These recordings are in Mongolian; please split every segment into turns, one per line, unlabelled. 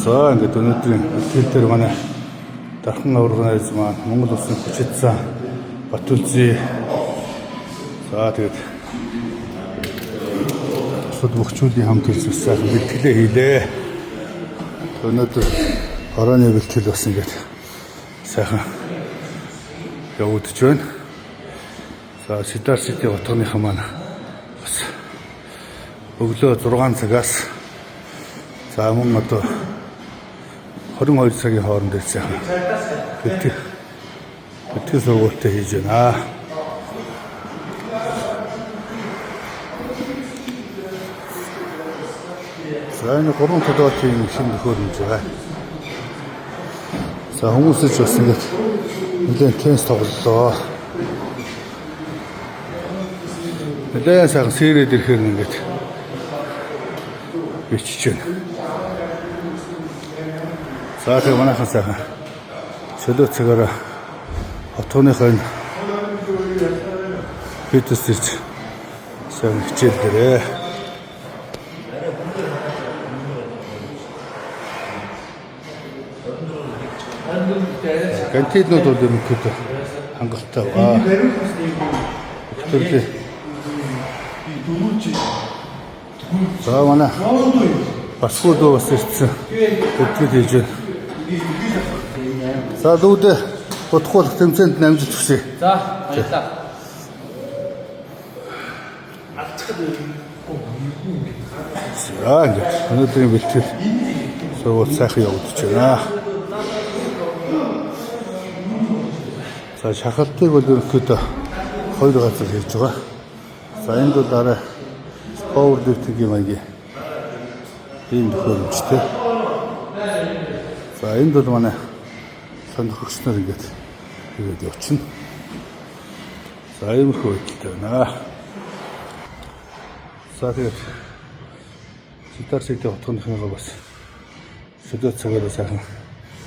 За, ингээд өнөөдрийн бэлтгэл дээр манай Дархан аваргын найз маань Монгол улсын хүчит зан Батүлзий. За, тэгээд бусад бөхчүүдийн хамт ирж бас сайхан бэлтгэлээ хийлээ. Өнөөдөр хорооны бэлтгэл бас ингээд сайхан явагдаж байна. За, Сидар Сити хотгоныхан маань бас өглөө 6 цагаас за мөн одоо 22 цагийн хооронд ирсэн бэлтгэл сургуультай хийж байна. За, энэ 3 киловаттын шинэ төхөөрөмж байгаа. За, хүмүүс ч бас ингээд нэлээд теннис тоглолоо. Нэлээд сайхан сэрээд ирэхээр ингээд бичиж байна. За, тэгээ манайхан сайхан чөлөө цагаараа хотгоныхоо энэ фитнес ирж сайн хичээлдэрээ. Гантинууд бол ерөнхийдөө хангалттай байгаа. Төрлийн. За, манай басгууд бас ирсэн. Бэлтгэл хийж байна. За, дүүдээ удахгүй болох тэмцээнд амжилт хүсье.
За, баярлалаа.
За, ингээд өнөөдрийн бэлтгэл сургууль сайхан явагдаж байна. За, шахалтыг бол ерөнхийдөө хоёр газар хийж байгаа. За, энд бол арай power lifting-ийн маягийн ийм төхөөрөмжтэй. За, энд бол манай сонирхогч нар ингээд тэгээд явчихна. За, иймэрхүү байдалтай байна. За, тэгээд Ситар Сити хотгоныхоо бас чөлөө цагаараа сайхан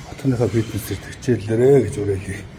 хотгоныхоо фитнесээр хичээллээрэ гэж уриалъя.